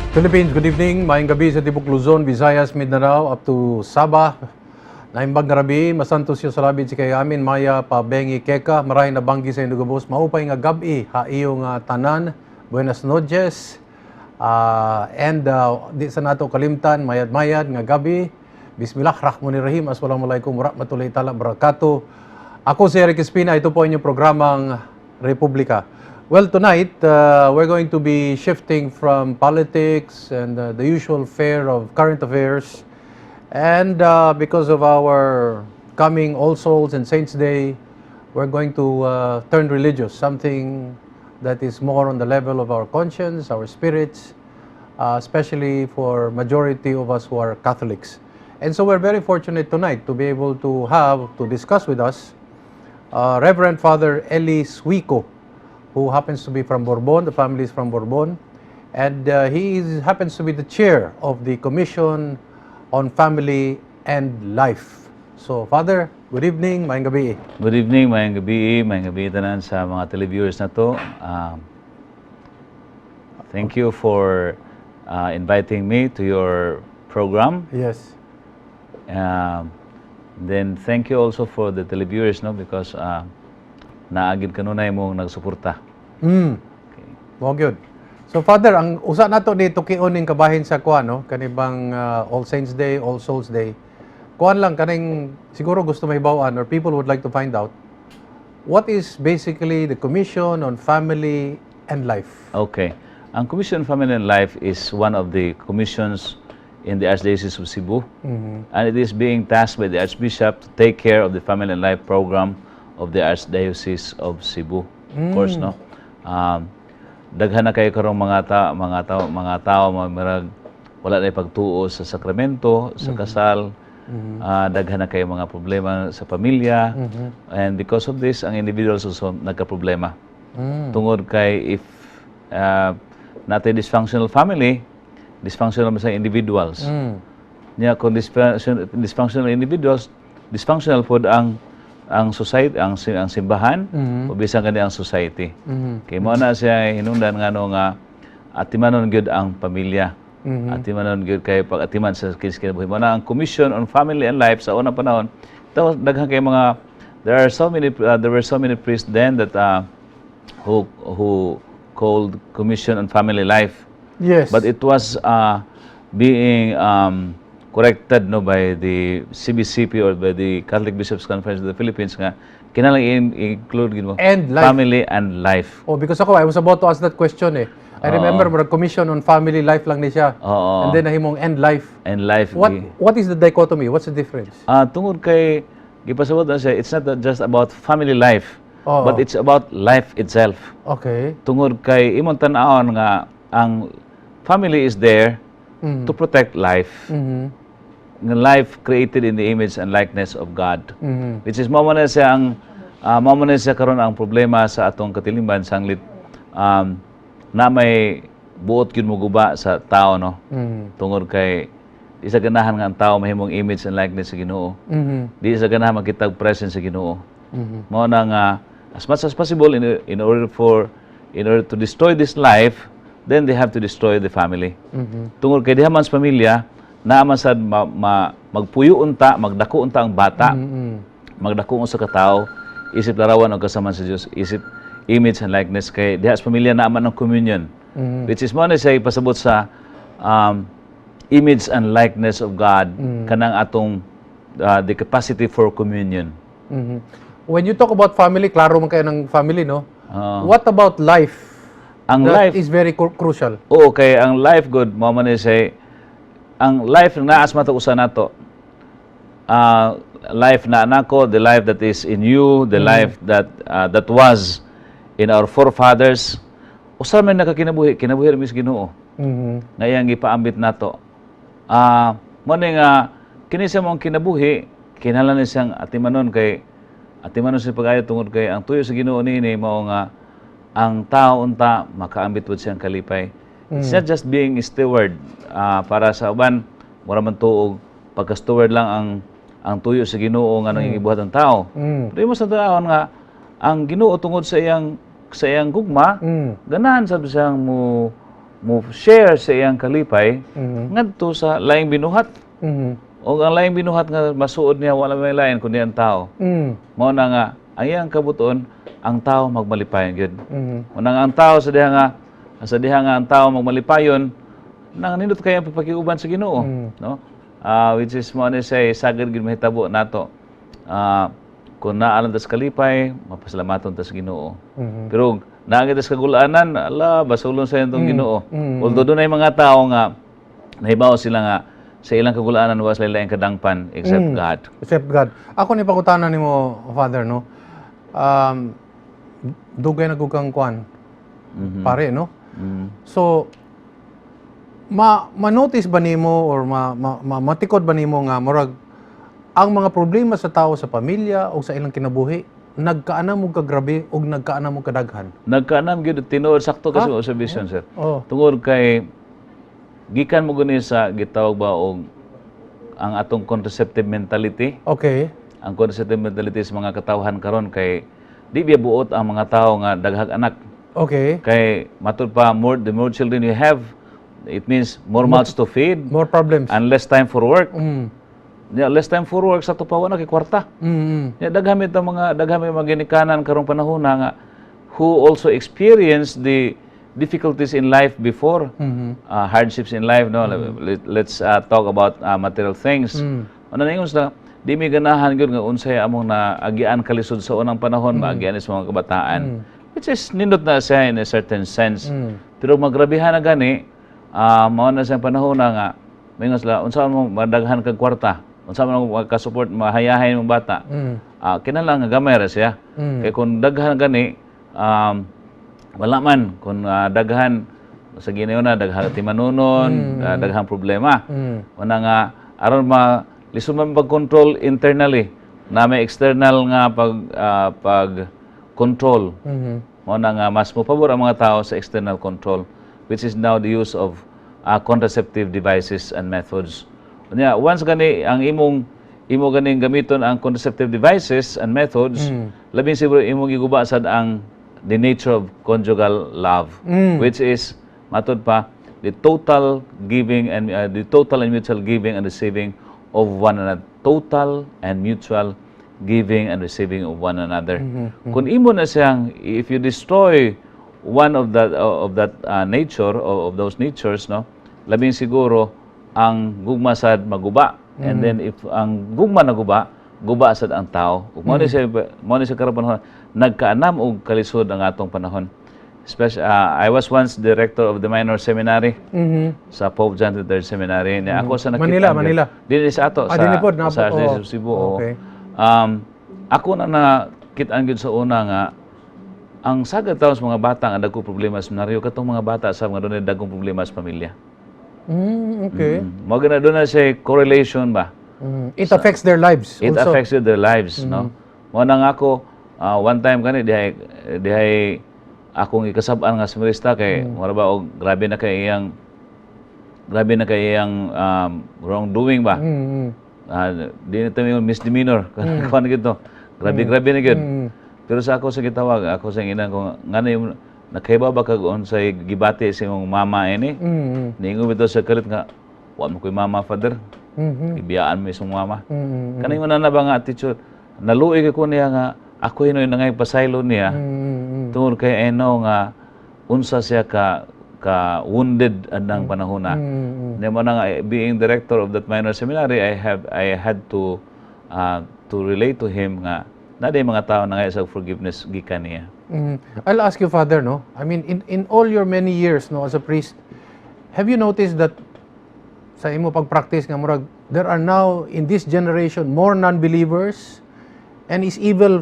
Philippines, good evening. Maayong gabi sa tibok Luzon, Visayas, Mindanao, up to Sabah. Naimbag nga rabii, masantos siya sa labid si kay amin, Maya Pabengi Keka, marahin na banggi sa Indugabos, maupay nga gabi ha iyo nga tanan. Buenas noches. And di sa nato kalimtan, mayad-mayad nga gabi. Bismillahirrahmanirrahim. Assalamualaikum warahmatullahi taala barakatuh. Ako si Eric Espina, ito po inyong programang Republika. Well, tonight, we're going to be shifting from politics and the usual fare of current affairs. And because of our coming All Souls and Saints Day, we're going to turn religious, something that is more on the level of our conscience, our spirits, especially for majority of us who are Catholics. And so we're very fortunate tonight to be able to have, to discuss with us, Reverend Father Eli Suico, who happens to be from Borbon. The family is from Borbon. And he happens to be the chair of the Commission on Family and Life. So, Father, good evening, maayong gabi. Good evening, maayong gabi tanan sa mga televiewers nato. Thank you for inviting me to your program. Then thank you also for the televiewers, no, because naa gyud kanunay mong nagsuporta. Okay. Mao gyud. So Father, ang usa nato ni tukion ning kabahin sa kuan, no, kanibang All Saints Day, All Souls Day. Kuan lang kaning siguro gusto mahibaw-an or people would like to find out what is basically the Commission on Family and Life. Okay. Ang Commission on Family and Life is one of the commissions in the Archdiocese of Cebu. And it is being tasked by the Archbishop to take care of the Family and Life program of the Archdiocese of Cebu. Of course, no? Daghan na kayo karong mga tao mga mirag wala na pagtuo sa sakramento, sa kasal. Daghan na kayo mga problema sa pamilya. And because of this, ang individuals also nagka-problema. Tungod kay if naa tay dysfunctional family, dysfunctional man sa individuals. Nya kung dysfunctional individuals, dysfunctional pod ang society, ang simbahan, o bisan gani ang society. Kay mao na siya hinungdan ngano nga atimanon gyud ang pamilya. Atimanon gyud kay pag atiman sa kinabuhi. Mao na ang Commission on Family and Life sa unang panahon. Tapos daghan kay mga there are so many there were so many priests then that who called Commission on Family Life. But it was being corrected, no, by the CBCP or by the Catholic Bishops Conference of the Philippines nga kinahanglan include gyud mo And life. Family and life. Oh, because ako, I was about to ask that question eh. I remember murag Commission on Family Life lang ni siya. Oo. And then nahimong and life. And life. What what is the dichotomy? What's the difference? Tungod kay gipasabot na siya, it's not just about family life, Oo. But it's about life itself. Tungod kay imong tan-awon nga ang family is there to protect life. Nga life created in the image and likeness of God. Which is mao man na siya karon ang problema sa atong katilingban sanglit na may buot gyud moguba sa tao, no. Tungod kay di sa ganahan nga ang tao mahimong image and likeness sa Ginoo. Di sa ganahan makitag presence sa Ginoo. Mao na nga as much as possible in order to destroy this life, then they have to destroy the family. Tungod kay diha man sa pamilya, naa man sad magpuyo unta, magdako unta ang bata, magdako sa katao, isip larawan og kasamaan sa Dios, isip image and likeness kay diha sa pamilya naa man ang communion. Which is mao na siya ipasabot sa image and likeness of God kanang atong the capacity for communion. When you talk about family, klaro man kayo ng family, no? Oo. What about life? Ang That life is very crucial. Oo, kay ang life good mao man ni say ang life na naa sa matag usa nato. Life na nako, the life that is in you, the life that was in our forefathers. Usa man nakakinabuhi, kinabuhi ra mi sa Ginoo. Nga iyang gipaambit nato. Mao ni nga kini sa mong kinabuhi, kinahanglan ni siyang atimanon kay atimanon sa pag-ayo tungod kay ang tuyo sa Ginoo niini mao nga ang tao unta makaambit pud siyang kalipay. It's not just being a steward para sa uban mura man tuog pagka-steward lang ang tuyo sa Ginoo nga nang gibuhat ang tao. Pero imo sa taon nga ang Ginoo tungod sa iyang gugma ganahan sab siyang mo Mo share sa iyang kalipay ngadto sa laing binuhat. O ang laing binuhat nga masuod niya, wala may lain kundi ang tao. Mao na nga ang iyang kabuton, ang tao magmalipayon gyud. Mao na nga ang tao sa diha nga ang tao magmalipayon, nang nindot kay ang pagpakiuban sa Ginoo, no? Which is mao ni say sagad gyud mahitabo nato. Kung naa lang ta sa kalipay, mapasalamaton ta sa Ginoo. Pero naa ta sa kagulanan, ala, basulon sa itong Ginoo. Although dunay mga tao nga nahibaw sila nga sa ilang kagulanan wa sila laing kadangpan except God. Except God. Ako ni pangutana nimo, Father, no? Dugay na gud kang kwan, pare, no? Mm. So, ma ma-notice ba nimo or ma matikod ba nimo nga murag ang mga problema sa tao sa pamilya o sa ilang kinabuhi nagkaanam og kagrabe og nagkaanam og kadaghan? Nagkaanam gyud, tinuod, sakto kasi observation, sir. Tungod kay gikan mo guni sa gitawag ba og ang atong contraceptive mentality. Ang contraceptive mentality sa mga katawhan karon kay di biya buot ang mga tao nga daghag anak. Kay matud pa, more the more children you have, it means more mouths to feed More problems. And less time for work. Yeah, less time for work, sa tupa wala kay kwarta. Ya, daghan may mga ginikanan karong panahon na nga who also experience the difficulties in life before, hardships in life, no? Let's talk about material things. Ano na ingon sila, di mi ganahan gyud nga unsay among naagian kalisod sa unang panahon, maagian sa mga kabataan. Which is nindot na siya in a certain sense. Pero magrabihan na gani, mao na siyang panahon na nga mingon sila, unsa mo madaghan kag kwarta, unsa man ka-support mahayahay mong bata. Kinahanglan nga gamay ra siya. Kay kung daghan gani, wala man kung daghan sa Ginoo na daghan timanunon, daghang problema. Una nga aron ma lisod man pag-control internally na may external nga pag control. Mao na nga mas mopabor ang mga tao sa external control, which is now the use of contraceptive devices and methods. Unya, once gani ang imong imo ganing gamiton ang contraceptive devices and methods, labing siguro imong giguba sad ang the nature of conjugal love, which is matud pa the total and mutual giving and receiving of one another. Total and mutual giving and receiving of one another. Kung imo na siyang, if you destroy one of that nature of those natures, no, labing siguro ang gugma sad maguba. And then if ang gugma naguba, guba sad ang tao. Ug mao ni siya karong panahon nagkaanam og kalisod ang atong panahon. Especially, I was once director of the minor seminary sa Pope John III Seminary. Niya ako sa nakita. Manila, Manila. Dinhi sa ato Ah, sa dinhi pod, sa oo. sa Cebu. Oo. Ako na nakit-an gyud sa una nga ang sagad taon sa mga bata nga dagko problema sa seminaryo, katong mga bata sa mga dunay dagkong problema sa pamilya. Mao gana doon na siya correlation ba. It affects their lives It also. Affects their lives, no? Mao na nga ako, one time kani dihay akong ikasab-an nga seminarista kay mura ba og grabe na kay iyang wrongdoing ba. Di na tayo misdemeanor. Kuan gito. Grabe, grabe na gyud. Pero sa ako sa gitawag, ako sa inang ko ngano yung nakahibaw ba kag unsay gibati sa imong mama ini? Niingon bitaw sa kalit nga, "Wa mo ko'y mama, Father." Ibiyaan mo isong mama. Kanang una na ba nga attitude, naluoy kay ko niya nga ako hinoy nangay pasaylo niya tungod kay I know nga unsa siya ka wounded anang panahon na. Niya mo na nga, being director of that minor seminary, I had to relate to him nga na mga tao na sa forgiveness gikan niya. I'll ask you, Father, no? I mean, in all your many years, no, as a priest, have you noticed that sa imo pag-practice nga murag there are now in this generation more non-believers and is evil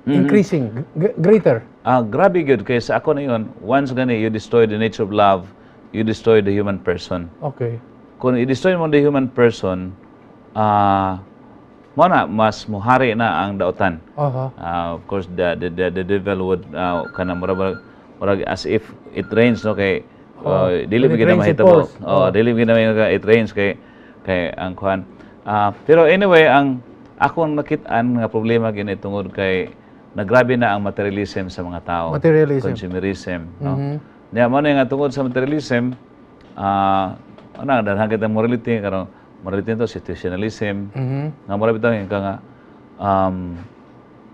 increasing, greater? Ah, grabe gyud kay sa ako na yun, once gani you destroy the nature of love, you destroy the human person. Kung i-destroy mo the human person, mo na mas muhari na ang dautan. Of course, the devil would kana murag as if it rains, no, kay dili When it gyud na rains, it mahitabo. Pours. Oh, dili gyud na mahitabo, it rains kay ang kuan. Pero anyway, ang akong nakit-an nga problema gini tungod kay nagrabe na ang materialism sa mga tao. Materialism. Consumerism, no. Nya mo na nga tungod sa materialism, ana daghan kita morality karon, morality to situationalism. Nga mura bitaw ka nga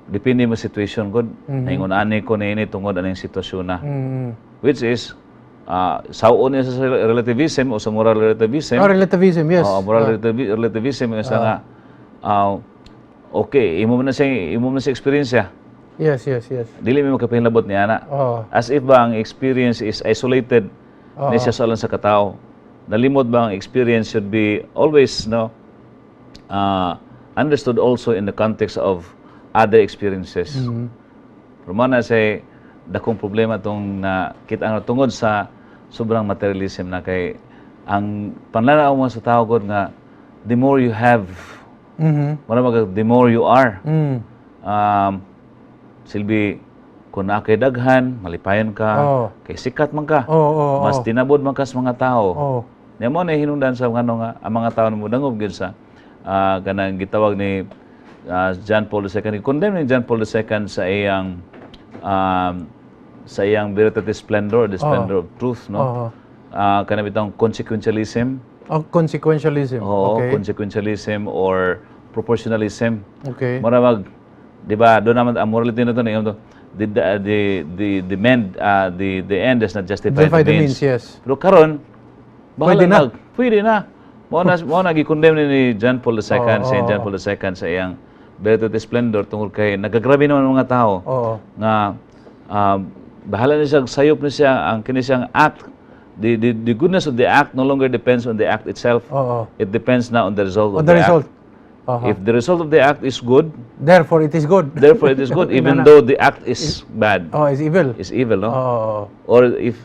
depende mo situation gud. Naingon ani ko niini tungod aning sitwasyon na. Which is saon niya sa relativism o sa moral relativism. Oh, relativism, yes. Oo, moral relativism yung sa nga okay, imo man na siya experience. Yes. Dili mo makapahilabot niya na. As if ba ang experience is isolated ni siya sa sa katao. Nalimot ba ang experience should be always, no, understood also in the context of other experiences. Pero mao na say dakong problema tong na kita nga tungod sa sobrang materialism na kay ang panlanaw mo sa tao gud nga the more you have, mura mag the more you are. Silbi kung naa kay daghan, malipayon ka, kay sikat man ka, Oo, oo, mas tinabod man ka sa mga tao. Nya mo na hinungdan sa ngano nga ang mga tao mo dangog gyud sa kanang gitawag ni John Paul II, condemn ni John Paul II sa iyang Veritatis Splendor, the Splendor of Truth, no? Oo. Kanang bitang consequentialism. Oh, consequentialism. Oo, consequentialism or proportionalism. Mura mag, di ba, doon naman ang morality na to, na to, the, mend, the end does not justify Justify the the means. means, yes. Pero karon, bahala Pwede na. Pwede na. Mao na gi-condemn ni John Paul II, Saint John Paul II sa iyang Veritatis Splendor tungkol kay nagagrabe naman ang mga tao nga bahala na siya, sayop na siya ang kini siyang act, the goodness of the act no longer depends on the act itself. It depends now on the result On of the the result. act. If the result of the act is good, Therefore, it is good. Therefore it is good, even though the act is bad, Oh, it's evil. Is evil, no? Oo. Or if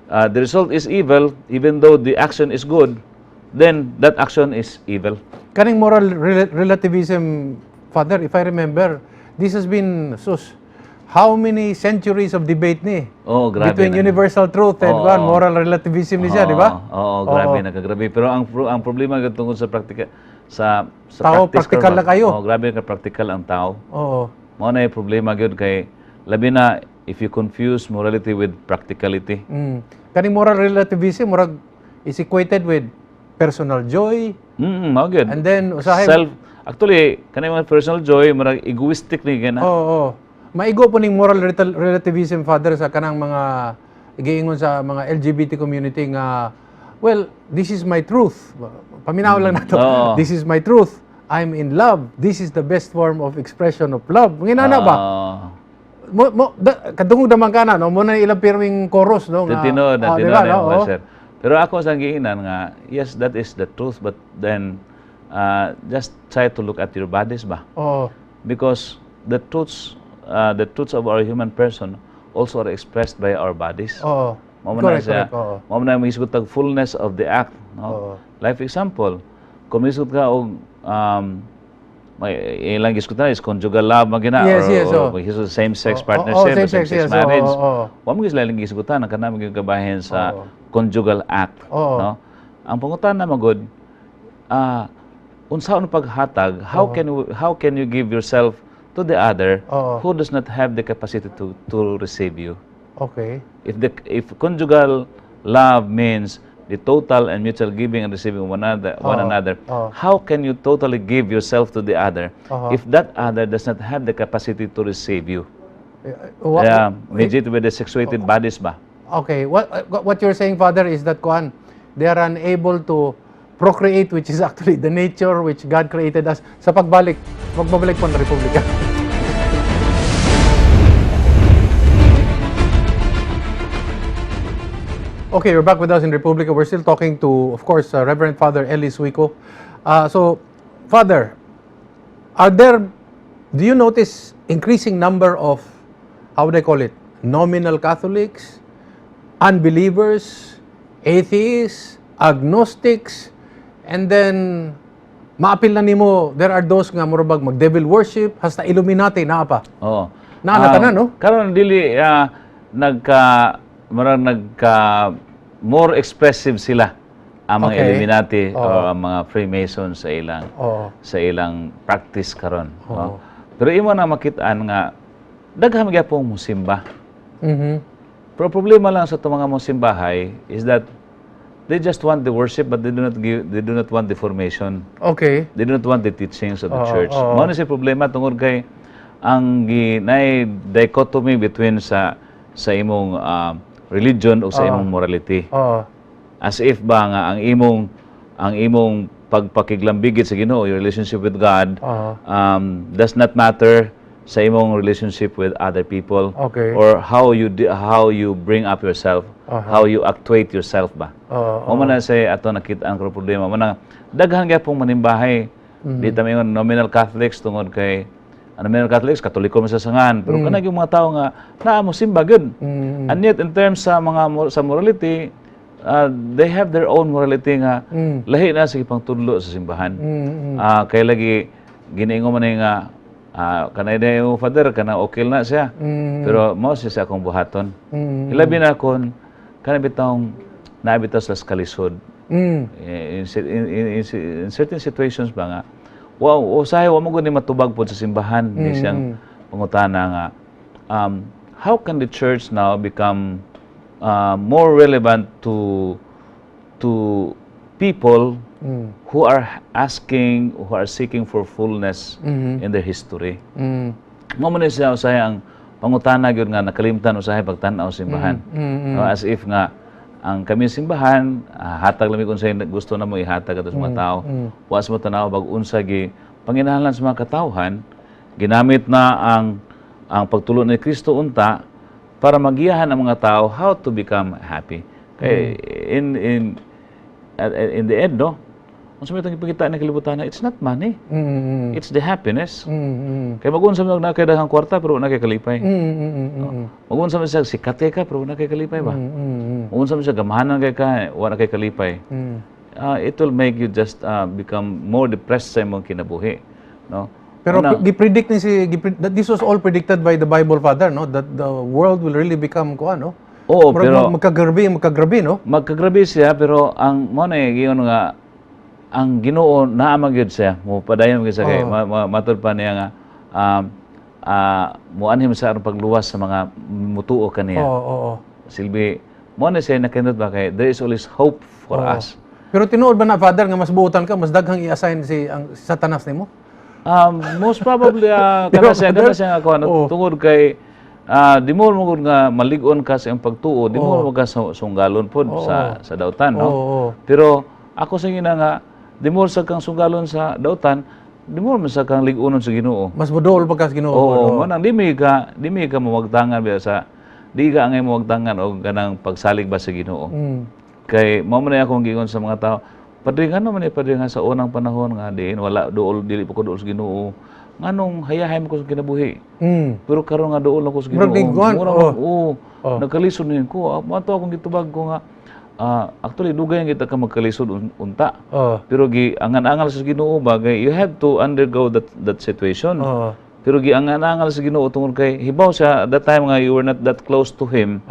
the result is evil, even though the action is good, then that action is evil. Kaning moral relativism, Father, if I remember, this has been, sus, how many centuries of debate ni? Oh, grabe Between na. Universal truth and kwan, moral relativism ni siya, di ba? Oo, grabe, nakagrabe. Pero ang problema gyud tungkol sa praktika sa Tao, practice practical karon, na kayo. Oo, grabe ka practical ang tao. Mao na yung problema gyud kay labi na if you confuse morality with practicality. Kaning moral relativism, murag is equated with personal joy, Mao gyud. and then usahay Self, actually, kanang mga personal joy murag egoistic ni kana. Oo. Maigo po ning moral relativism, Father, sa kanang mga giingon sa mga LGBT community nga, "Well, this is my truth." Paminaw lang nato. "This is my truth. I'm in love. This is the best form of expression of love." Nginana ba? Mo, kadungog naman ka na, no? Mo na ilang pirming chorus, no? Nga, Tinuod na, di tinuod ba, na no? yung Oo. sir. Pero ako sa giinan nga, yes, that is the truth, but then just try to look at your bodies ba? Oo. Because the truths of our human person also are expressed by our bodies. Mao man na siya. Correct, oo. Mao man na mahisgot tag fullness of the act, no? Oo. Life example, kung mahisgot ka og may ilang gisgutan is conjugal love man gina or, or mahisgot same-sex partnership or same-sex, same-sex yes, marriage. oo. Wa mo sila ilang gisgutan ang kanang gyud kabahin sa conjugal act, Oo. No? Ang pangutan na magod, unsaon paghatag, how can you give yourself to the other who does not have the capacity to receive you? If conjugal love means the total and mutual giving and receiving one another, how can you totally give yourself to the other if that other does not have the capacity to receive you? Yeah, medyo with the sexuated bodies ba? Okay, what you're saying, Father, is that kuan, they are unable to procreate, which is actually the nature which God created us. Sa pagbalik, magbabalik po ng Republika. Okay, you're back with us in Republika. We're still talking to, of course, Reverend Father Eli Suico. So, Father, do you notice increasing number of, how would I call it, nominal Catholics, unbelievers, atheists, agnostics, and then maapil na nimo, there are those nga murabag mag-devil worship, hasta Illuminati naa pa? Oo. Naa na tanan, no? Karon dili nagka marang nagka more expressive sila ang mga Illuminati o ang mga Freemason sa ilang practice karon, no? Pero imo na makitaan nga daghan gyapon musimba. Pero problema lang sa itong mga mosimbahay is that they just want the worship, but they do not want the formation. They do not want the teachings of the church. Oo. Mao na siya problema tungod kay ang gi naay dichotomy between sa imong religion o sa imong morality. As if ba nga ang imong pagpakiglambigit sa Ginoo, your relationship with God, does not matter sa imong relationship with other people or how you bring up yourself, how you actuate yourself ba. Mao man na say ato nakita ang problema. Mao na daghan gyapon manimbahay. Di ta maingon nominal Catholics tungod kay ang nominal Catholics, Katoliko man sa sangan, pero kanang yung mga tao nga naa mo simba gyud. And yet in terms sa morality, they have their own morality nga lahi na sa gipangtudlo sa simbahan. Kay lagi giniingon man ni nga kanay na yung father kana okay na siya. Pero mao siya sa akong buhaton. Ilabi na kon kana bitawng naa bitaw sa kalisod. In certain situations ba nga wow, usahay wa mo gud ni matubag pod sa simbahan ni siyang pangutana nga how can the church now become more relevant to people who are asking, who are seeking for fullness in their history? Mao man ni siya usahay ang pangutana gyud nga nakalimtan usahay pagtan-aw simbahan. No, as if nga ang kami simbahan, hatag lang mi kung unsay gusto na mo ihatag ato sa mga tao. Wa sa mo tanaw bag unsa gi panginahanglan sa mga katawhan, ginamit na ang pagtulo ni Kristo unta para magiyahan ang mga tao how to become happy. Kay in the end, no, unsa may itong ipakita ng kalibutan, it's not money. It's the happiness. Kay mag-unsa man na kay daghang kwarta pero wala kay kalipay. Mag-unsa man siya sikat kay ka pero wala kay kalipay ba? Mag-unsa man siya gamahanan kay ka, wala kay kalipay. It will make you just become more depressed sa imong kinabuhi, no? Pero Una- gi-predict ni si that this was all predicted by the Bible, Father, no? That the world will really become kuan, no? Oo, Murag pero magkagrabe, magkagrabe, no? Magkagrabe siya, pero ang mo na giyon nga ang Ginoo naa man gyud siya, mo padayon gyud siya kay matud pa niya nga muanhim sa aron pagluwas sa mga mutuo kaniya. Oo, oo. Silbi mo na siya nakinot ba kay there is always hope for us. Pero tinuod ba na, Father, nga mas buutan ka, mas daghang i-assign si ang si Satanas nimo? Most probably kana siya nga kuan tungod kay di mo mo gud nga malig-on ka sa iyong pagtuo, di mo ka sunggalon pod sa dautan, no? Oo. Pero ako sa gina nga di mo sa kang sunggalon sa dautan, di mo man sa kang lig-onon sa Ginoo. Mas muduol pa ka sa Ginoo. Oo, mo nang di mi ka mawagtangan biya sa di ka angay mawagtangan og kanang pagsalig ba sa Ginoo. Kay mao man na akong giingon sa mga tao, "Padre, ngano man ni, Padre, nga sa unang panahon nga diin wala duol, dili pa ko duol sa Ginoo. Nganong hayahay mo ko sa kinabuhi? Pero karon nga duol ako sa Ginoo, Murag niguan, mura oo. Oo, nagkalisod ni ko." Mo ato akong gitubag ko nga actually dugay ang kita ka magkalisod unta. Pero gi angan-angal sa Ginoo ba kay you have to undergo that situation. Pero giangan-angal sa Ginoo tungod kay hibaw siya at that time nga you were not that close to him,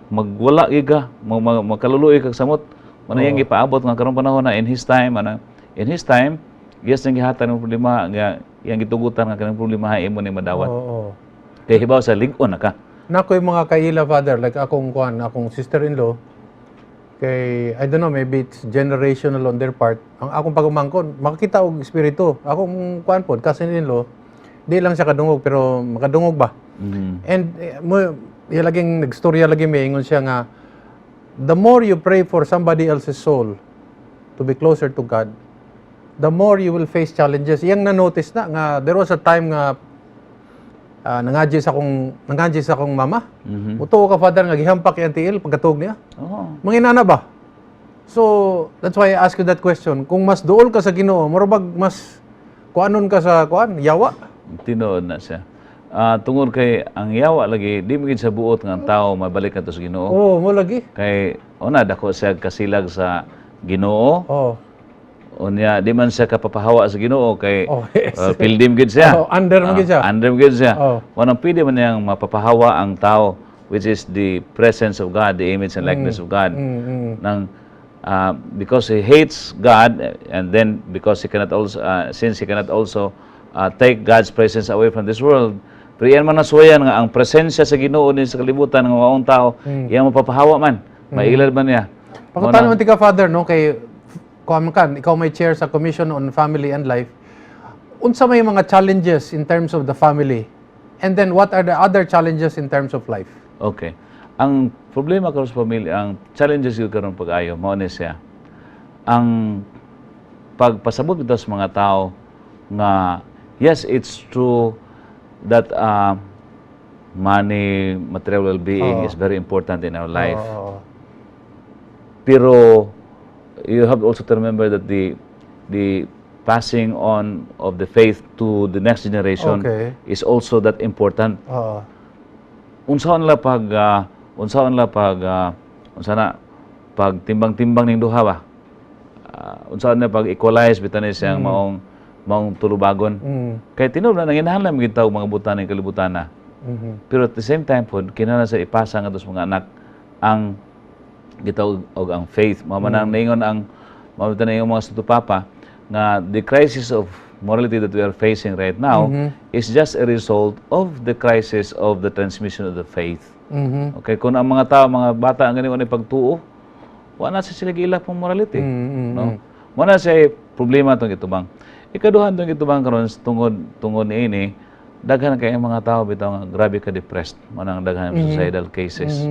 magwala gyud ka, makaluluoy kag samot. Mao iyang gipaabot nga karong panahon na in his time, ana, in his time, yes, nang gihatag ng problema nga iyang gitugutan nga kanang problema imo ni madawat. Kay hibaw sa lig-on na ka. Nako yung mga kaila, Father, like akong kuan, akong sister-in-law, kay, I don't know, maybe it's generational on their part. Ang akong pagumangkon, makakita og espiritu. Akong kuan pod, cousin-in-law, di lang siya kadungog, pero makadungog ba? And mo, iya laging nagstorya lagi may ingon siya nga the more you pray for somebody else's soul to be closer to God, the more you will face challenges. Iyang na-notice na nga there was a time nga nangadji sa akong mama. Mutuo ka, Father, nga gihampak iyang tiil pagkatuog niya. Mga inana ba? So, that's why I ask you that question. Kung mas duol ka sa Ginoo, mura bag mas kuanon ka sa kuan, yawa? Tinuod na siya. Tungod kay ang yawa lagi di mo gid sa buot nga ang tao mabalik kadto sa Ginoo. Oo, mo lagi. Kay una dako siya kasilag sa Ginoo. Unya di man siya kapapahawa sa Ginoo kay pildim gid siya. Oh, under man gid siya. Under gid siya. Wanang pwede man niyang mapapahawa ang tao, which is the presence of God, the image and likeness of God. Nang because he hates God and then because he cannot also since he cannot also take God's presence away from this world, Pero iyan man nasuwayan nga ang presensya sa Ginoo ni sa kalibutan nga maong tao, iyang mapapahawa man. Mailad man niya. Pangutana man tika, Father, no, kay kuan kan, ikaw may chair sa Commission on Family and Life. Unsa may mga challenges in terms of the family? And then what are the other challenges in terms of life? Okay. Ang problema karon sa pamilya, ang challenges gyud karon pag-ayo, mao ni siya. Ang pagpasabot bitaw sa mga tao nga yes, it's true that money, material well-being is very important in our life. Pero you have also to remember that the passing on of the faith to the next generation is also that important. Unsaon la pag unsa na pag timbang-timbang ning duha ba, unsaon na pag equalize bitaw ni siyang maong tulubagon, kay tinuod na nanginahanglan man gyud og mga butang ning kalibutan na, pero at the same time pod kinahanglan sa ipasa ngadto sa mga anak ang gitawag og ang faith. Mao man ang ningon ang mao man ang mga Santo Papa nga the crisis of morality that we are facing right now is just a result of the crisis of the transmission of the faith. Okay, kung ang mga tao, mga bata ang ganito pagtuo, wala na sila giila pong morality. No? Mao na siya problema itong gitubang. Ikaduhan itong gitubang karon tungod niini, daghan kay ang mga tao bitaw nga grabe ka depressed. Mao nang daghan ang suicidal cases.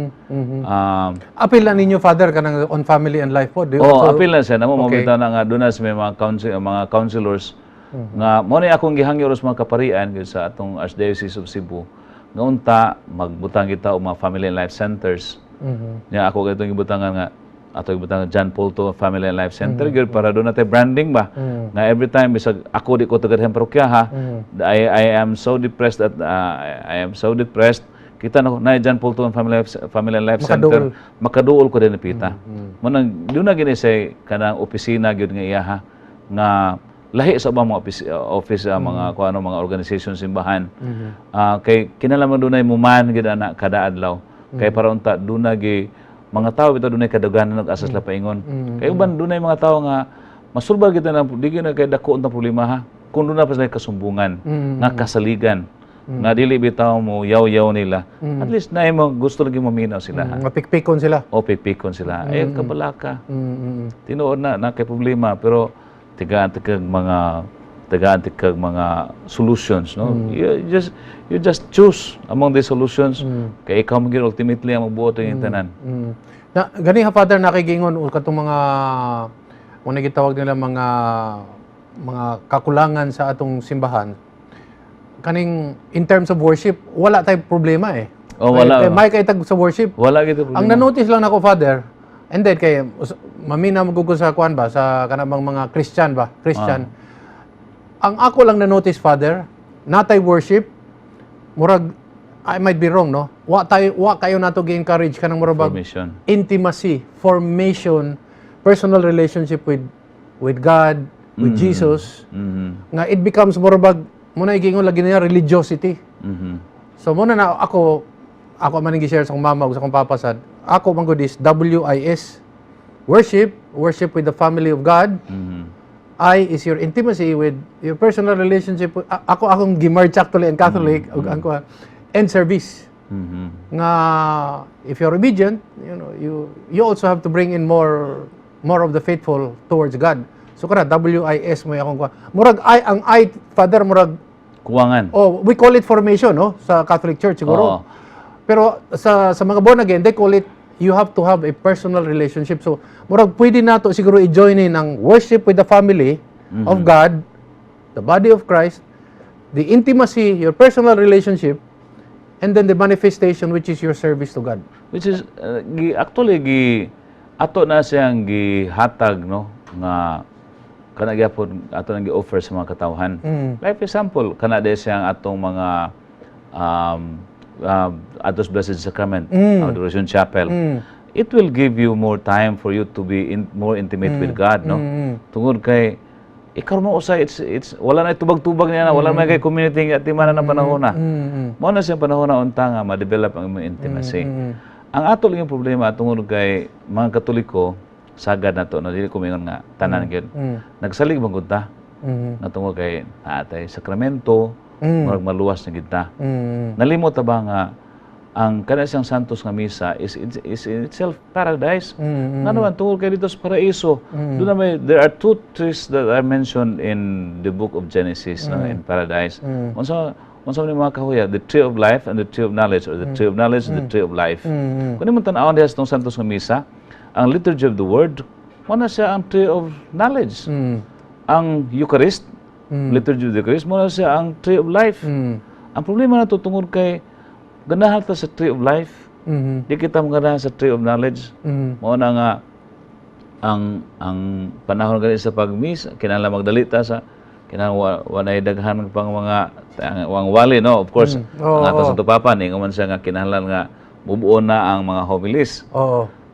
Apil na ninyo, Father, kanang on family and life po. Do you Oh, also apil na siya namo Okay. bitaw na nga doon na sa may mga counselors nga mo ni akong gihangyo sa mga kaparian gyud sa atong Archdiocese of Cebu nga unta magbutang kita og mga family and life centers. Nya ako katong gibutangan nga ato gibutangan John Paul II Family and Life Center gyud para doon natin branding ba nga every time bisag ako di ko taga dihang parokya ha, I am so depressed that I am so depressed, kita na na John Paul II Family and Life Center, makaduol ko din pita mo nang doon na gini say kanang opisina gyud nga iya ha, nga lahi sa ubang mga office, mga kuan ano, mga organization simbahan. Kay kinahanglan dunay muman gyud ana kada adlaw kay para unta dunay gi mga tao bitaw dunay kadughanan og asa sila paingon, kay uban dunay mga tao nga masulbar kita na di gyud na kay dako untang problema ha kung doon na pa sila kasumbungan nga kasaligan nga dili bitaw mo yaw-yaw nila, at least na mo gusto lagi maminaw sila ha. Mapikpikon sila. O pikpikon sila ay kabalaka. Tinuod na na kay problema, pero tigaan tikag mga solutions, no? You just choose among the solutions kay ikaw man gyud ultimately ang magbuot ng tanan. Na gani ha, Father, nakigingon o katong mga una gitawag nila mga kakulangan sa atong simbahan kaning in terms of worship, wala tay problema eh. Oh, wala. Kay, may kay tag sa worship. Wala gid problema. Ang na-notice lang nako, Father, and then kay mamina mo sa kuan ba, sa kanang mga Christian ba, Christian. Ang ako lang na-notice, Father, natay worship, murag I might be wrong, no? Wa tayo, wa kayo nato gi-encourage kanang murag bag Formation. Intimacy, formation, personal relationship with God, with Jesus, nga it becomes murag bag mo na igingon lagi niya religiosity. So muna na ako man ang gi-share sa akong mama ug sa akong papa sad. Ako man gud is WIS. Worship, worship with the family of God. I is your intimacy with your personal relationship. Ako akong gi-merge actually and Catholic ug ang kuan and service. Nga if you're obedient, you also have to bring in more of the faithful towards God. So kana WIS mo akong kuan. Murag I ang I, Father, murag Kuwangan. Oh, we call it formation, no? Sa Catholic Church siguro. Oo. Pero sa mga born again, they call it you have to have a personal relationship. So, murag pwede nato siguro i-join in ang worship with the family of God, the body of Christ, the intimacy, your personal relationship, and then the manifestation, which is your service to God. Which is gi, actually gi ato na siyang gihatag, no, nga kana gyapon ato nang gi-offer sa mga katawhan. Like example, kana di siyang atong mga Ados Blessed Sacrament, Adoration Chapel. It will give you more time for you to be more intimate with God, no? Tungod kay ikaw mo usay it's wala na tubag-tubag niya na, wala na kay community nga timanan ng panahon na. Mao na siyang panahon na unta nga ma-develop ang imong intimacy. Ang ato lang yung problema tungod kay mga Katoliko sagad na to, no, dili ko mingon nga tanan gyud. Nagsalig man gud ta nga tungod kay naa tay sakramento, Murag maluwas na kita. Nalimot ta ba nga ang kana siyang Santos nga misa is in itself paradise? Nga naman, tungod kay dito sa paraiso. Doon na may, there are two trees that are mentioned in the book of Genesis, no, in paradise. Unsa man yung mga kahuya? The tree of life and the tree of knowledge, or the tree of knowledge and the tree of life. Kung imong tan-awon diha sa itong Santos nga misa, ang liturgy of the word, mao na siya ang tree of knowledge. Ang Eucharist, liturgy of the Eucharist, mao na siya ang tree of life. Ang problema nato, tungod kay ganahan ta sa tree of life, di kita maganahan sa tree of knowledge. Mao na nga ang panahon gani sa pagmis, kinahanglan magdali ta sa kinahanglan wa nay daghan pang mga ang wali, no, of course. Ang atong Santo Papa ni man siya nga kinahanglan nga mubuo na ang mga homilies.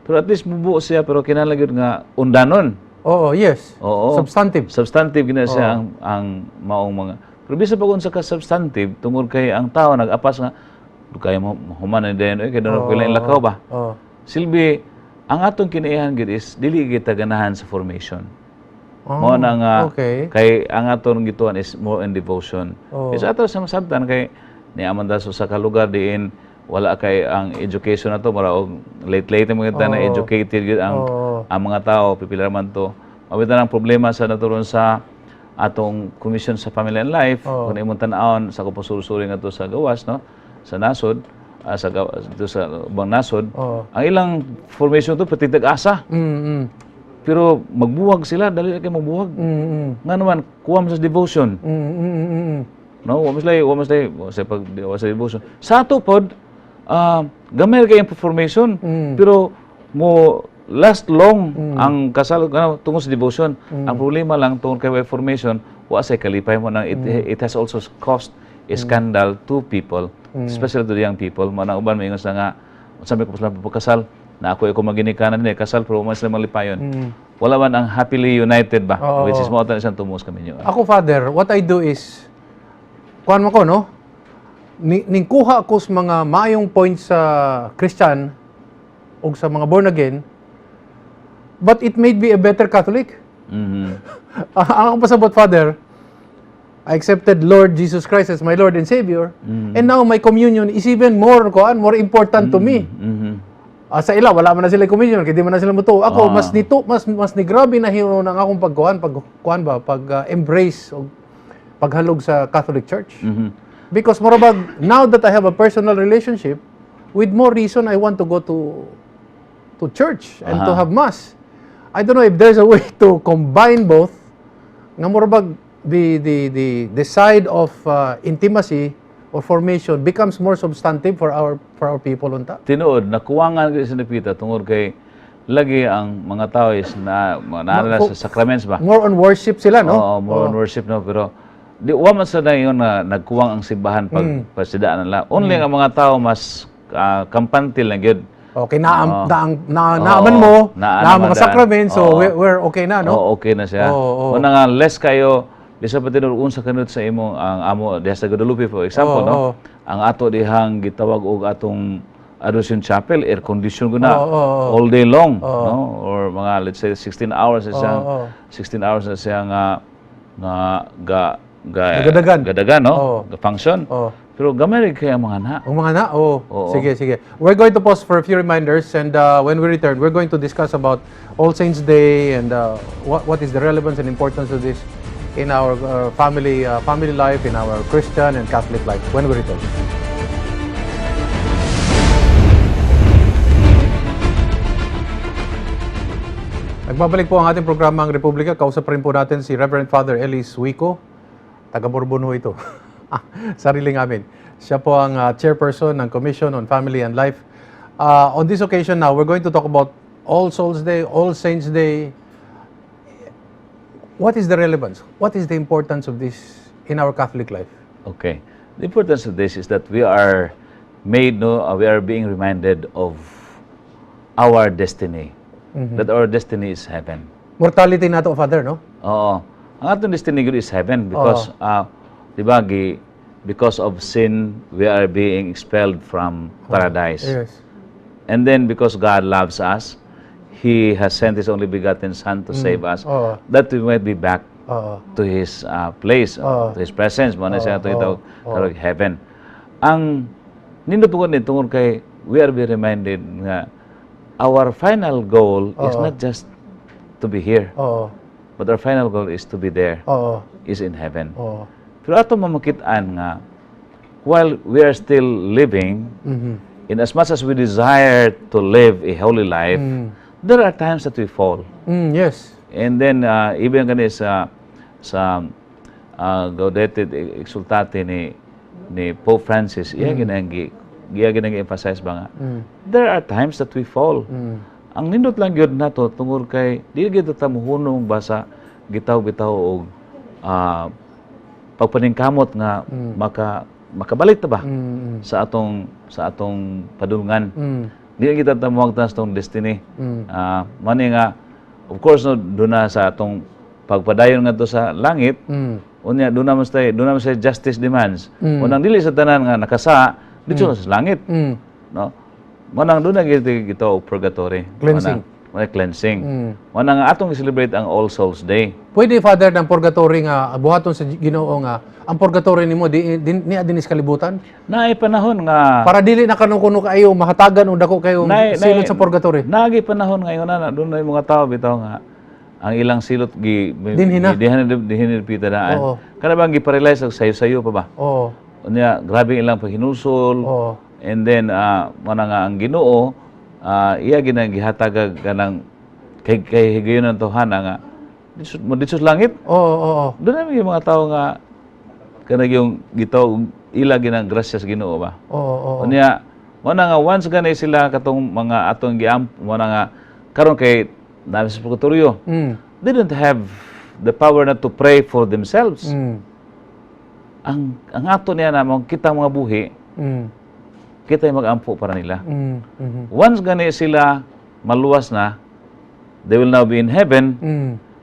Pero at least mubuo siya, pero kinahanglan gyud nga undanon. Oo, yes. Oo. Substantive. Substantive gina siya ang maong mga, pero bisan pa kung sa ka substantive, tungod kay ang tao nag-apas nga kaya mo human na din eh, kay doon ko lakaw ba. Silbi ang atong kinaihan gyud is dili kita ganahan sa formation. Mao na nga kay ang atong gituan is more in devotion. Is ato sa masabtan kay niaman ta sa ka lugar diin wala kay ang education na to, mura og late late mo kita na educated gyud ang ang mga tao, pipila man to. Mabita ang problema sa naturon sa atong Commission sa Family and Life. Kung imong tan-awon sa kupusursuri nga to sa gawas, no, sa nasod, dito sa ubang nasod, ang ilang formation to pati tag-asa, pero magbuwag sila, dali na kay magbuwag. Nga naman, kuha mo sa devotion. No, wa man sila wa sa pag wa sa devotion. Sa ato pod, gamay kay ang formation, pero mo last long ang kasal ano, tungod sa devotion. Ang problema lang, tungod kay way formation, wa say kalipay mo nang it has also caused a scandal to people, especially to the young people. Manang uban maingon sa nga unsa may sila pagkasal na ako ako maginikanan ni kasal, pero man sila malipayon. Wala man ang happily united ba, which is mao ta isang tumos kami niyo. Ako, Father, what I do is, kuan mo ko, no? Ningkuha ako sa mga maayong points sa Christian o sa mga born again, but it made me a better Catholic. Ang akong pasabot, Father, I accepted Lord Jesus Christ as my Lord and Savior, and now my communion is even more, kuan, more important to me. Ah, sa ila, wala man na sila communion, kaya di man na sila mutuo. Ako, mas nito, mas nigrabe na hinuon ang akong pagkuan ba, pag embrace o paghalog sa Catholic Church. Because morabag, now that I have a personal relationship, with more reason I want to go to church and to have mass. I don't know if there's a way to combine both. Nga murabag the side of intimacy or formation becomes more substantive for our people unta. Tinuod, nakuwangan gyud sa Napita tungod kay lagi ang mga tao is na naana sa sacraments ba. More on worship sila, no? Oo, more on worship, no, pero di wa man sa dayon na nagkuwang ang simbahan pag pasidaan nila. Only ang mga tao mas kampante lang gyud. Okay, na, naaman mo, Naa na naman mga daan. sacrament, so we're okay na, no? Oo, okay na siya. Oo, oo. Una nga less kayo bisa pa tinuod unsa kanud sa imong ang amo diha sa Guadalupe, for example, no. Ang ato dihang gitawag og atong Adoration Chapel, air condition ko na Oo, oo, oo. all day long, no, or mga let's say 16 hours na siyang Oo, oo. 16 hours na siya nga nga ga ga Gadagan. Gadagan, no, ga function. Pero gamay rin kaya mga na. Ang mga na, oh. Oo. Sige, sige. We're going to pause for a few reminders and when we return, we're going to discuss about All Saints Day and what is the relevance and importance of this in our family life, in our Christian and Catholic life when we return. Nagbabalik po ang ating programa, ang Republika. Kausap rin po natin si Reverend Father Ellis Wico. Taga Borbon ho ito. Sariling amin. Siya po ang chairperson ng Commission on Family and Life. On this occasion now, we're going to talk about All Souls Day, All Saints Day. What is the relevance? What is the importance of this in our Catholic life? Okay. The importance of this is that we are made, no, we are being reminded of our destiny. That our destiny is heaven. Mortality nato, Father, no? Oo. Ang atong destiny gud is heaven because, di ba, because of sin, we are being expelled from paradise. And then because God loves us, He has sent His only begotten Son to save us, Oo. That we might be back To his place, to his presence, mo na siya ato gitawag karon heaven. Ang nindot tungod ni tungod kay we are be reminded nga our final goal is not just to be here, but our final goal is to be there, is in heaven. Pero ato mamakit-an nga while we are still living, in as much as we desire to live a holy life, there are times that we fall. And then, even kani sa Gaudete Exsultate ni Pope Francis, iya ginang emphasize ba nga, there are times that we fall. Ang nindot lang gyud nato tungod kay di gyud ta mohunong ba sa gitaw-bitaw og pagpaningkamot nga makabalik ta ba sa atong padulngan. Di kita ta moagtan sa atong destiny. Mani nga of course, no, duna sa atong pagpadayon ngadto sa langit, unya duna man say justice demands. Unang dili sa tanan nga nakasa didto sa langit. No? Manang duna gyud gito og purgatory. Cleansing. Mana cleansing. Manang nga atong i-celebrate ang All Souls Day. Pwede, Father, ng purgatory nga buhaton sa Ginoo nga ang purgatory nimo di niya dinis kalibutan Naay panahon nga para dili na kanukuno kayo mahatagan og dako kayo silot sa purgatory. Naagi panahon ngayon na doon na yung mga tao bitaw nga ang ilang silot gi Dinhi na. Dihan dihin pita daan. Kana bang gi-paralyze og sayo-sayo pa ba? Oo. Unya grabe ilang paghinulsol. And then mana nga ang Ginoo iya ginang gihatag kanang kay higayon ng tawhana nga didto mo didto sa langit. Oo, oo. Doon na yung mga tao nga kanang yung gitaw ila ginang grasya sa Ginoo ba. Oo, oo. Unya, mao na nga once gani sila katong mga atong giam, mao na nga karon kay naa sa purgatorio. They don't have the power na to pray for themselves. Ang ato niya na mga kita mga buhi, kita yung mag-ampo para nila. Once gani sila maluwas na, they will now be in heaven.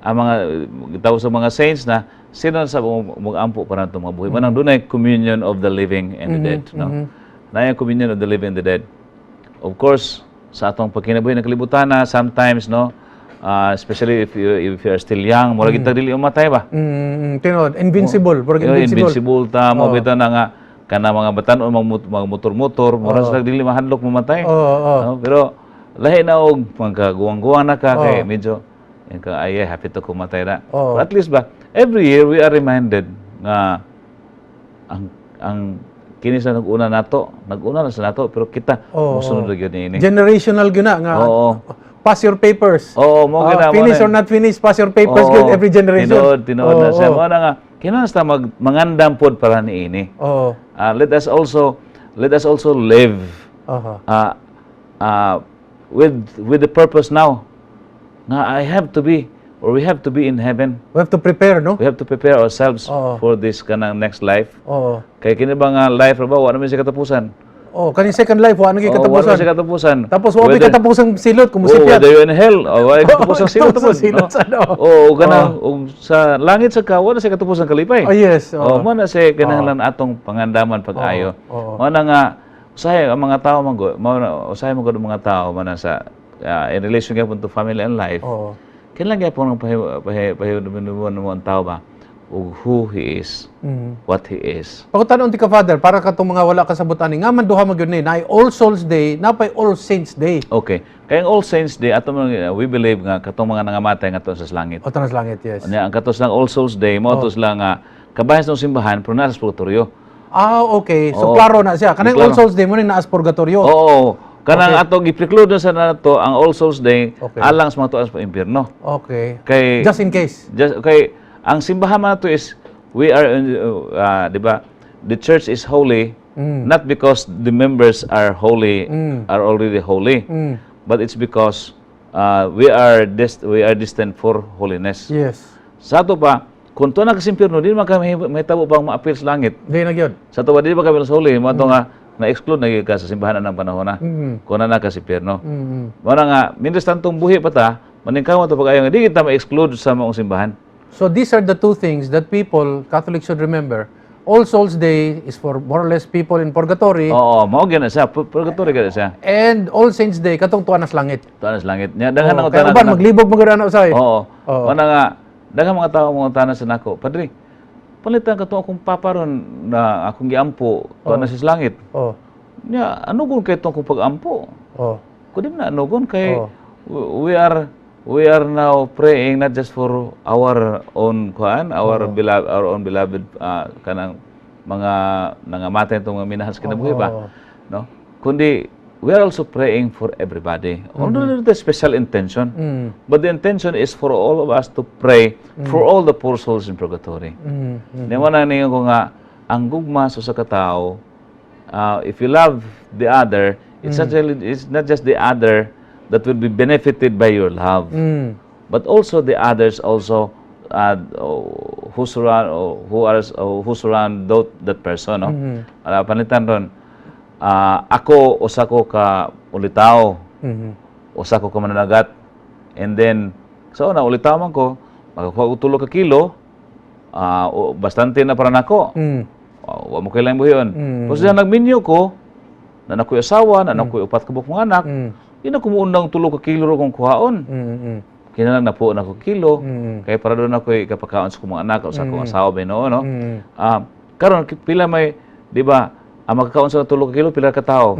Ang mga gitawag sa mga saints na sila sa mag-ampo para natong mga buhi. Manang dunay communion of the living and the dead, no? Naay communion of the living and the dead. Of course, sa atong pagkinabuhi ng kalibutan na sometimes, no, especially if you are still young, mura kita dili umatay ba? Tinuod, invincible, murag Yo, invincible. Invincible ta mo bitaw na nga kana mga batan-on mga motor-motor, mura sila dili mahadlok mamatay. Oo, oo. No? Pero lahi na og magkaguwang-guwang na ka kay medyo yan ka ay happy to kumatay na. But at least ba every year we are reminded nga ang kini sa nag-una nato, nag-una na sa nato pero kita mosunod ra gyud niini. Generational gyud na nga. Pass your papers. Oo, mo gina mo finish na. Or not finish, pass your papers gyud every generation. Tinuod, tinuod na siya. Mo na nga kinahanglan sa mag mangandam pod para niini. Let us also live with the purpose now nga I have to be or we have to be in heaven. We have to prepare, no? We have to prepare ourselves for this kanang next life. Kay kini ba nga life ra ba wa naman siya katapusan. Oh, kaning second life wa na gyud Oo, wa naman katapusan. siya katapusan. Tapos wa may katapusang silot kung musipyat. Whether you're in hell o wa katapusan silot Katapusan tapos, silot no? sa ano. Oo, kanang og sa langit sa ka wa na siya katapusan kalipay. Oh, yes. Oh, mo na siya kinahanglan atong pangandaman pag-ayo. Mo na nga usahay ang mga tao man go, mao na usahay man gud ang mga tao man na sa in relation gyapon to family and life. Kailan gyapon ang pahi pahi pahi mo ang tao ba ug who he is, what he is. Pangutanon ti ka, Father, para katong mga wala kasabot ani, nga man duha man gyud ni, naay All Souls Day, napay All Saints Day. Okay. Kay ang All Saints Day ato man we believe nga katong mga nangamatay ngadto sa langit. O tanas langit, yes. Unya ang kato silang All Souls Day mao to sila nga kabahin sa simbahan pero naa sa purgatorio. Ah, okay. So Oo. klaro na siya. Kanang Klaro. All Souls Day mo ni naas purgatorio. Oo. Kanang ato gi-preclude na sa nato ang All Souls Day alang sa mga tuas pa impierno. Kay Just in case. Just kay ang simbahan man nato is we are in, di ba? The church is holy not because the members are holy, are already holy, but it's because we are destined for holiness. Sa ato pa, kung tuwa na ka sa impyerno, di man ka mahitabo bang maapil sa langit. Di na gyud. Sa ato pa, di ba ka sa holy, mo nga na-exclude na gyud ka sa simbahan ng panahon na. Kung na ka sa impyerno. Mao na nga, mindres tantong buhi pa ta, maningkamot ta pag-ayo nga di kita ma-exclude sa maong simbahan. So these are the two things that people, Catholics, should remember. All Souls Day is for more or less people in purgatory. Oo, mao gyud na siya. Purgatory gyud na siya. And All Saints Day katong tuwa na sa langit. Tuwa na sa langit. Nya daghan Oh, ang kaya tanan uban maglibog man gyud ana usay. Oo. Mao na nga Daghang mga tao mangutana sa nako, "Padre, palitan ka to akong papa ron na akong giampo, tuwa na siya sa langit. Nya, anugon kay itong akong pag-ampo?" Kundi na anugon kay we are now praying not just for our own kuan, our own beloved, kanang mga nangamatay itong mga minahal sa kinabuhi ba? No? Kundi we are also praying for everybody. Although there's a special intention, but the intention is for all of us to pray for all the poor souls in purgatory. Di mo na ninyo ko nga, ang gugma sa usa ka tawo, if you love the other, it's not just the other that will be benefited by your love, but also the others also who surround or who are who surround that person, no? Panitan ron, ako usa ko ka ulitaw, usa ko ka mananagat. And then so na ulitaw man ko, makakuha og 3 ka kilo, bastante na para nako. Wa mo kailangan buhion. Kasi mm. nagminyo ko, na nakoy asawa, na nakoy upat ka buok mga anak, di na ko muundang 3 ka kilo ro kong kuhaon. Kinahanglan na po na ko kilo, kay para doon ako'y kapakaon sa kong mga anak o sa akong asawa ba no, no? Karon pila may, di ba, ang makakaon sa 3 ka kilo, pila ka tao?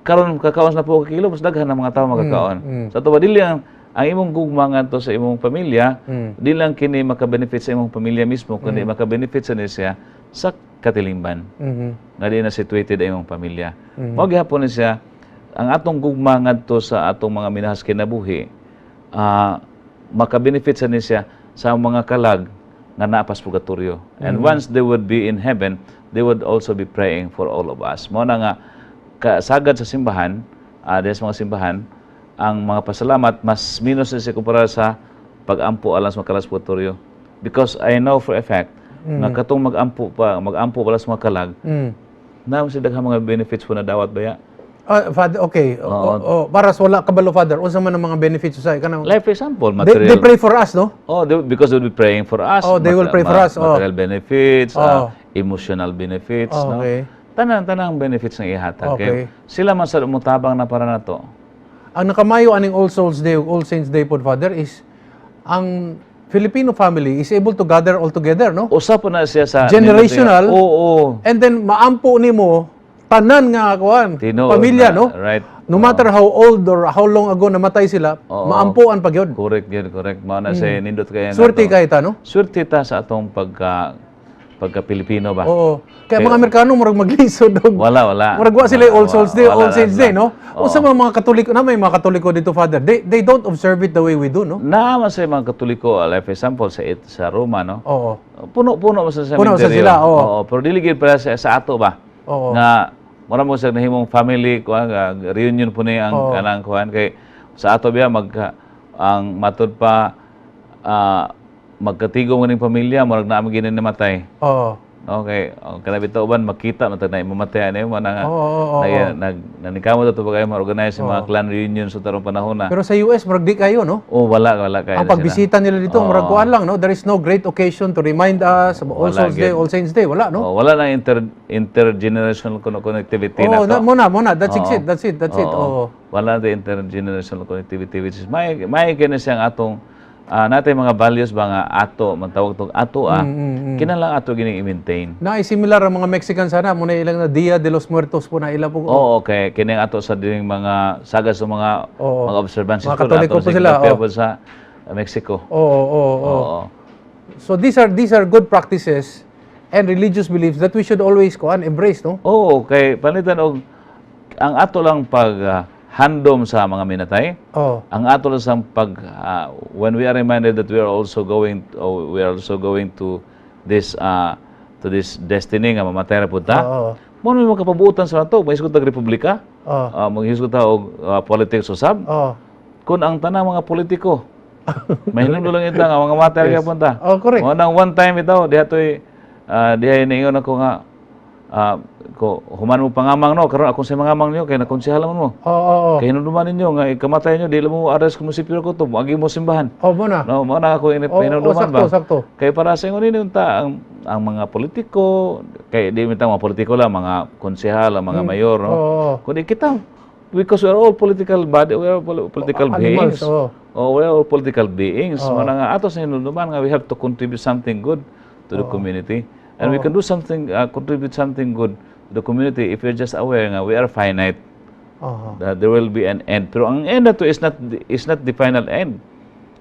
Karon makakaon sa napuo ka kilo, mas daghan ang mga tao makakaon. Sa ato ba, dili ang imong gugma ngadto sa imong pamilya, di lang kini maka-benefit sa imong pamilya mismo, kundi maka-benefit sa niya sa katilingban nga di na situated ang imong pamilya. Mao gihapon ni siya ang atong gugma ngadto sa atong mga minahal sa kinabuhi, maka-benefit sa ni siya sa mga kalag nga naa pa sa purgatorio. And once they would be in heaven, they would also be praying for all of us. Mao na nga kasagad sa simbahan, sa mga simbahan, ang mga pasalamat mas minus na siya kumpara sa pag-ampo alang sa mga kalag sa purgatorio. Because I know for a fact nga katong mag-ampo pala sa mga kalag, na sila daghang mga benefits po na dawat baya. Ah, Father, okay. Oh, para sa wala kabalo, Father, unsa man ang mga benefits sa kanang Like for example, material. They pray for us, no? Oh, because they will be praying for us. Oh, they will pray for us, oh. Material benefits, emotional benefits, no? Tanan tanang benefits ng ihatag. Kay sila man sa mutabang na para nato. Ang nakamayo aning All Souls Day ug All Saints Day pod, Father, is ang Filipino family is able to gather all together, no? Usa po na siya sa Generational. Oo. And then maampo nimo tanan nga kuan, Tinuod pamilya, na, no? Right. No matter how old or how long ago namatay sila, maampuan pa gyud. Correct yun, correct. Mao na siya nindot kay Swerte kay ta, no? Swerte ta sa atong pagka pagka Pilipino ba. Oo. Kaya mga Amerikano murag maglisod og Wala, wala. murag wa sila All Souls Day, Wala All Saints na. Day, no? Unsa mga Katoliko na may mga Katoliko dito, Father? They don't observe it the way we do, no? Naa man sa mga Katoliko, like for example sa Roma, no? Puno-puno man sa Puno sa cemetery. sila, oo. Oo, pero dili gyud para sa ato ba. Nga mura mo sa nahimong family kuan nga reunion po ni ang kanang kuan kay sa ato biya mag ang matud pa, magkatigom ganing pamilya murag naa man gini namatay. Okay, ang kana bitaw ban makita man na mamatay ani mo na nga. Oo, oo, oo, Nag, nag nanikamo to ba kayo ma-organize yung mga clan reunion sa tarong panahon na. Pero sa US murag di kayo, no? Oh, wala wala kayo Ang na sila. pagbisita nila dito, murag kuan lang, no? There is no great occasion to remind us about All Wala Souls Day, gyud. All Saints Day, wala, no? Oh, wala na intergenerational connectivity Oh, na to. na, mo na, mo na. That's it, that's it, that's it. Oo. Oo. Wala na intergenerational connectivity which is may kini siyang atong natay mga values ba nga ato man tawag tong ato kinahanglan ato gining i-maintain. Na similar ang mga Mexican sana mo na ilang na Dia de los Muertos po na ila po. Oo, kay kini ang ato sa dining mga saga sa mga mga observances Mga Katoliko ato po sila, kopya oo. po sa Mexico. Oo. So these are good practices and religious beliefs that we should always kuan embrace, no? Oo, kay palitan og ang ato lang pag handom sa mga minatay, ang ato lang sa pag when we are reminded that we are also going to this destiny nga mamatay ra pud ta. Mo may makapabuotan sa ato, mahisgot tag republika, maghisgot ta og politics usab. Kung ang tanang mga politiko mahinumdum lang ita nga mga matay ra gyapon ta. Oh, correct. Mo nang one time itaw diha toy diha niingon ako nga ko human mo pangamang, no, karon akong sa mangamang niyo kay nakonsehal man mo. Oo, oo, oo. Kay hinumduman ninyo nga ikamatay niyo dili mo ares kung munisipyo ko to, moagi mo simbahan. Oh, mo na. No, mo na ako ini Oo, hinumduman sakto, ba. Sakto. Kay para sa ingon ninyo ta ang mga politiko kay di man mga politiko lang, mga konsehal, ang mga mayor, no. Oo. Kundi kita Because we are all political body, we are political Animals, beings. oo. Oh, we are all political beings. Mao na nga ato sa hinumduman nga we have to contribute something good to the community. And we can do something, contribute something good to the community if we're just aware nga we are finite. That there will be an end. Pero ang end nato is not the final end.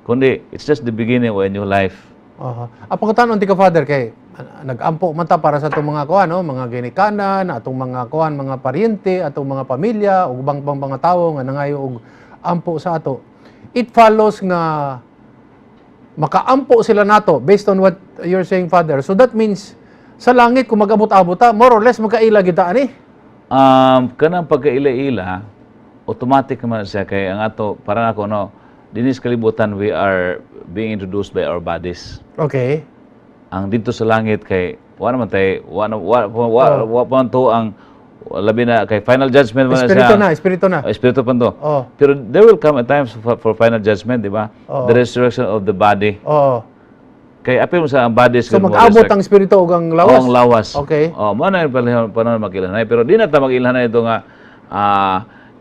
Kundi it's just the beginning of a new life. Aha. Ang pangutana tika, Father, kay nag-ampo man ta para sa atong mga kuan, no, mga ginikanan, atong mga kuan, mga paryente, atong mga pamilya ug ubang pang mga tawo nga nangayo og ampo sa ato. It follows nga makaampo sila nato based on what you're saying, Father. So that means sa langit, kung mag-abot-abot ta, more or less magkaila kita ani. Kanang pagkaila-ila, automatic naman siya kay ang ato, para nako, no, dinis kalibutan we are being introduced by our bodies. Ang dito sa langit kay wa naman tay wa na- wa wa, wa, wa pa man to ang labi na kay final judgment man na Espiritu siya. Na, espiritu na. Oh, espiritu pa to. Pero there will come a time for final judgment, di ba? Oo. The resurrection of the body. Kay apil mo sa ang bodies So mag-abot ang espiritu ug ang lawas. Oo, ang lawas. Oh, mo na yung panahon mag-ilhanay. Pero di na ta mag-ilhanay ito nga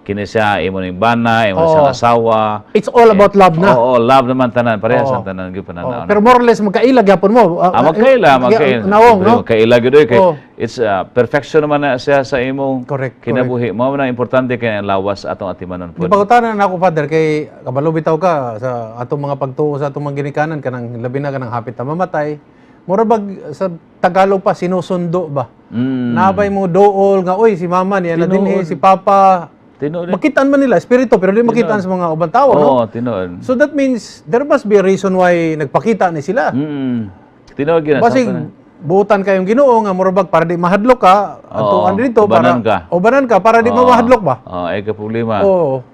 kini siya imo ning bana, imo siyang asawa. It's all about love na. Oo, love naman tanan. Parehas Oo. ang tanan gyud pananaw. Pero more or less magkaila gyapon mo. Magkaila, magkaila. Nawong, no? Magkaila gyud eh, kay it's perfection naman na siya sa imong kinabuhi. Mao na importante kay ang lawas atong atimanon Di pud. ba na ako, Father, kay kabalo bitaw ka sa atong mga pagtuo sa atong mga ginikanan, kanang labi na kanang hapit na mamatay. Mura bag sa Tagalog pa, sinusundo ba? Nabay mo dool nga, "Oy, si mama niya na dinhi, si papa." Tinuod. Makitaan man nila espiritu, pero di makitaan sa mga ubang tao, no? Oo, tinuod. So that means there must be a reason why nagpakita ni sila. Tinuod gyud na. Basig buutan kayong Ginoo nga mura bag para di mahadlok ka adto dito para ubanan ka. Ubanan ka para di mahadlok ba? Oh, ay ka problema.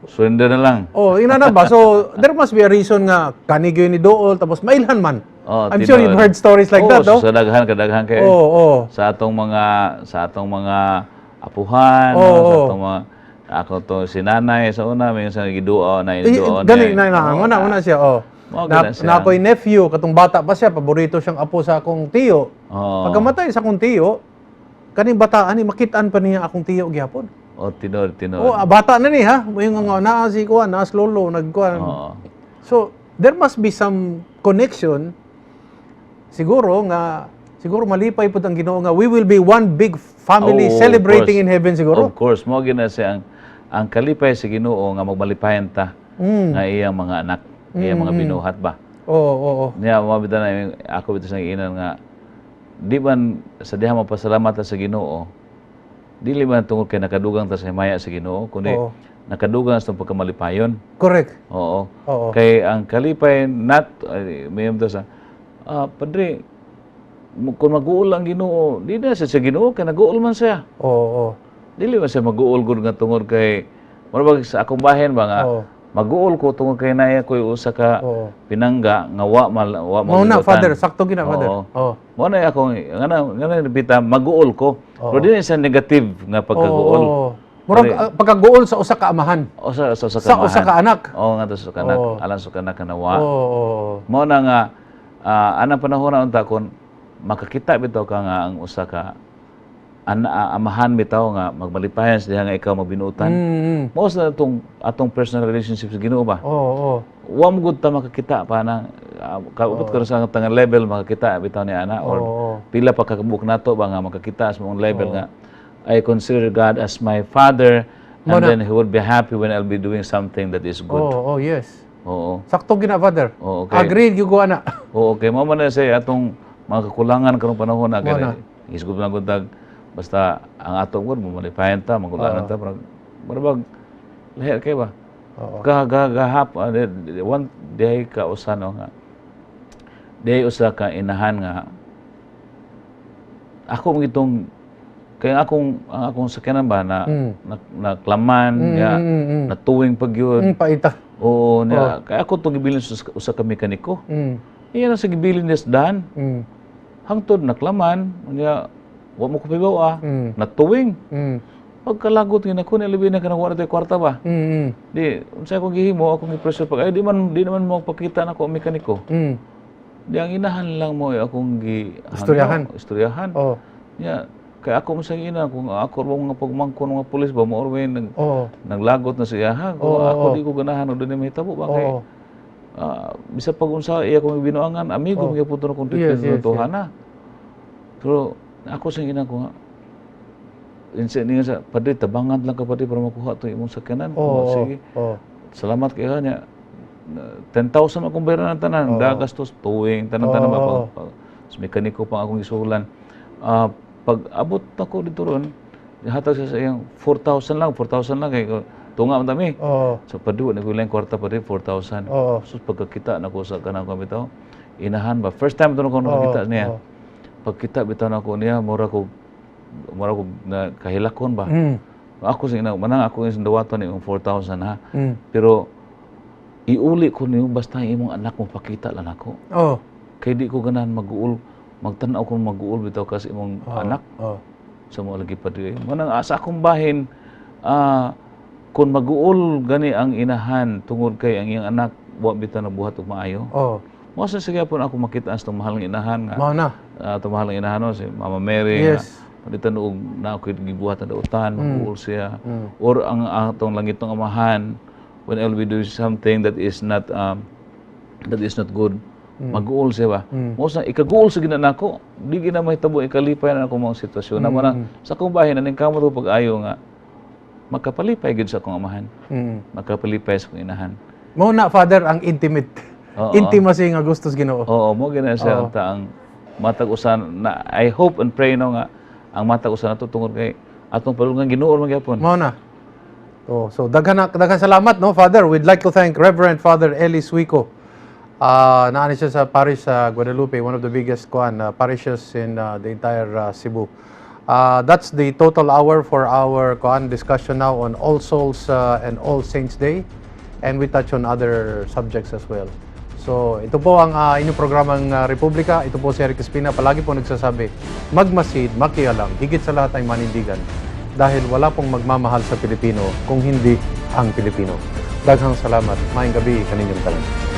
Surrender na lang. Oh, ina na ba? So, there must be a reason nga kani gyud ni dool tapos mailhan man. Oh, I'm sure you've tinuod. heard stories like Oo, that, no? sa daghan kadaghan kay Oo. sa atong mga apuhan, no, sa atong mga ako to si nanay sa una may sa giduo na Eh, giduo. gani na na, una una siya, oh. Mao Na, gyud na siya. na ako'y nephew, katong bata pa siya, paborito siyang apo sa akong tiyo. Pagkamatay sa akong tiyo, kaning bata ani makitaan pa niya akong tiyo gyapon. Oh, tinuod, tinuod. Oh, bata na ni ha. Yung nga naa si kuan, naa si lolo nagkuan. So, there must be some connection siguro nga siguro malipay pud ang Ginoo nga we will be one big family Oh, of celebrating course. in heaven siguro. Of course, mo gyud na siya ang kalipay sa Ginoo nga magmalipayan ta nga iyang mga anak, iyang mga binuhat ba. Oo. Niya mo bitaw na ako bitaw sa inan nga di man sa diha mapasalamat ta sa Ginoo, dili man tungod kay nakadugang ta sa himaya sa Ginoo, kundi nakadugang sa pagkamalipayon. Oo. Kay ang kalipay not ay, may to sa padre kung mag-uol ang Ginoo, di na siya sa Ginoo kay nag-uol man siya. Oo. Dili man siya mag-uol gud nga tungod kay mura ba sa akong bahin ba nga mag-uol ko tungod kay naaya ko'y usa ka pinangga nga wa Mao na, magilutan. Father, sakto gina, Father. Oo. Oo. Mao na akong nga na bita mag-uol ko. Pero dili siya negative nga pagkaguol. Oo. Murag pagkaguol sa usa ka amahan. O sa Sa usa ka anak. Oo, nga to sa kanak, alang sa kanak kanawa. Oo. Mao na nga anang panahon na unta kon makakita bitaw ka nga ang usa ka amahan bitaw nga magmalipayan sa diha nga ikaw magbinuutan. Mao sa atong atong personal relationship sa Ginoo ba? Oo. Wa mo gud ta makakita pa na kaubot karon sa tangan level makakita bitaw ni ana or pila pa ka buok nato ba nga makakita sa mong level nga I consider God as my father and Mao na. then he would be happy when I'll be doing something that is good. Oo, oh, yes. Oo. Sakto gina, Father. Oo, okay. Agreed gyud ko ana. Oo, okay. Mao man na siya atong mga kakulangan karong panahon na Mao na. kay isgub lang gud tag basta ang ato gud mamalipayan ta, magulanan ta, parang murag lahi kay ba. Ga ga gahap one day ka usa no nga day usa ka inahan nga ako mo itong kay ang akong sakyanan ba na na, naklaman nga natuwing pag yun. Paita. Oo, niya, kaya ako itong gibilin sa usa ka mekaniko. Iya na sa gibilin niya sa daan. Hangtod naklaman, niya wa mo ko pibaw ah. Natuwing. Pagkalagot nga nako ni labi na kanang wala tay kwarta ba. Di unsa akong gihimo, akong gi-pressure pag ay di naman mo pakita nako ang mekaniko. Di ang inahan lang mo ay akong gi Istoryahan. Istoryahan. Oh. Niya Kaya ako mo sa ina, kung ako ra mga pagmangkon mga pulis ba, mao ra nag, naglagot na siya, ha? Kung ako di ko ganahan og dili mahitabo ba kay bisa pag unsa iya kong binuangan, amigo oh. Gyapon to na kung yes. Na. Pero ako sa ina ko nga, insa niya sa padre, tabangan lang ka, padre, para makuha to imong sakyanan. Sige. Salamat kay niya. 10,000 akong bayaran ng tanan, dagastos, towing, tanan-tanan ba pag, sa mekaniko pa akong isulan. Pag abot ako dito ron, hatag siya sa iyang 4,000 lang, 4,000 lang kay tunga man tami. So padre, wa na ko ilang kwarta, padre, 4,000. So pagkakita nako sa kanang ko bitaw, inahan ba? First time to ko nakakita niya. Pagkita bitaw nako niya, mura ko na kahilakon ba? Ako sa ina, manang ako yung dawaton ni 4,000 ha. Pero iuli ko niyo basta imong anak mo pakita lang ako. Kay di ko ganahan mag-uol, magtan-aw ko mag-uol bitaw kasi imong anak sa mga lagi pa di. Manang asa akong bahin, kung mag-uol gani ang inahan tungod kay ang iyang anak wa bitaw nabuhat og maayo. Mao sa sige po ako makita ang mahal nga inahan nga Mao na. Atong mahal nga inahan, no, si Mama Mary nga palitan og na ako gibuhat ang dautan, mag-uol siya, or ang atong langitnong Amahan, whenever we do something that is not good, mag-uol siya ba. Mao sa ikaguol sa gina nako, di gina mahitabo ikalipay na ako mga sitwasyon na manang sa akong bahin aning kamot ko pag-ayo nga makapalipay gyud sa akong amahan, makapalipay sa akong inahan. Mao na, Father, ang intimate. Intimacy nga gusto sa Ginoo. Oo, mo gina siya ta ang matag usa na I hope and pray, no, nga ang matag usa nato tungod kay atong palungan Ginoo man gyapon. Mao na. Oh, so daghan na, daghan salamat, no, Father. We'd like to thank Reverend Father Eli Suico. Naa ni siya sa parish sa Guadalupe, one of the biggest kuan parishes in the entire Cebu. That's the total hour for our kuan discussion now on All Souls and All Saints Day, and we touch on other subjects as well. So, ito po ang inyong programang Republika. Ito po si Eric Espina. Palagi po nagsasabi, magmasid, makialam, higit sa lahat ay manindigan. Dahil wala pong magmamahal sa Pilipino kung hindi ang Pilipino. Daghang salamat. Maayong gabii kaninyong tanan.